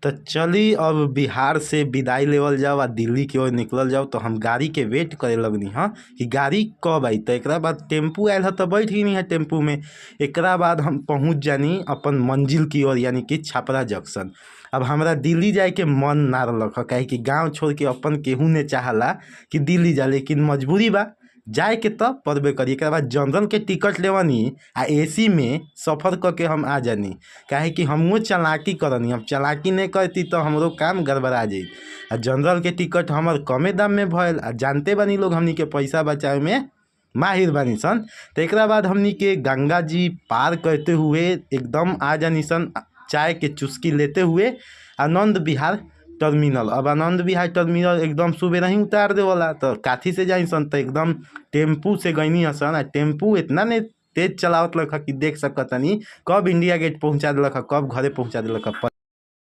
तो चली अब बिहार से विदाई लेवल जाओ आ दिल्ली की ओर निकलल जाओ। तो हम गाड़ी के वेट करे लगनी ह कि गाड़ी कब आई। तो एकरा बाद टेम्पू आयल ह तो बैठ गनी है टेम्पू में। एकरा बाद हम पहुंच जानी अपन मंजिल की ओर यानी कि छपरा जंक्शन। अब हमरा दिल्ली जाए के मन ना रहलक ह, काहे कि गांव छोड़ के अपन केहू ने चाहला कि दिल्ली जा, लेकिन मजबूरी बा जाए के त पड़बे करी। एकरा बाद जनरल के टिकट लेवनी आ एसी में सफर क के हम आ जानी, काहे कि हमहू चालाकी करनी। अब चालाकी नहीं करती तो हमरो काम गड़बड़ा जाई। आ जनरल के टिकट हमर कमे दाम में भयल आ जानते बानी लोग हमनी के पैसा बचावे में माहिर बानी सन। तो एकरा बाद हमनी के गंगा जी पार करते हुए एकदम आ जानी सन चाय के चुस्की लेते हुए आनंद विहार टर्मिनल। अब आनंद विहार टर्मिनल एकदम सुबह ही उतार देवला, तो काथी से जाई सन तो एकदम टेम्पू से गईनी हसन। आ टेम्पू इतना ने तेज चलावत लख कि देख सकतनी कब इंडिया गेट पहुंचा दिलक, कब घरे पहुंचा दिलक।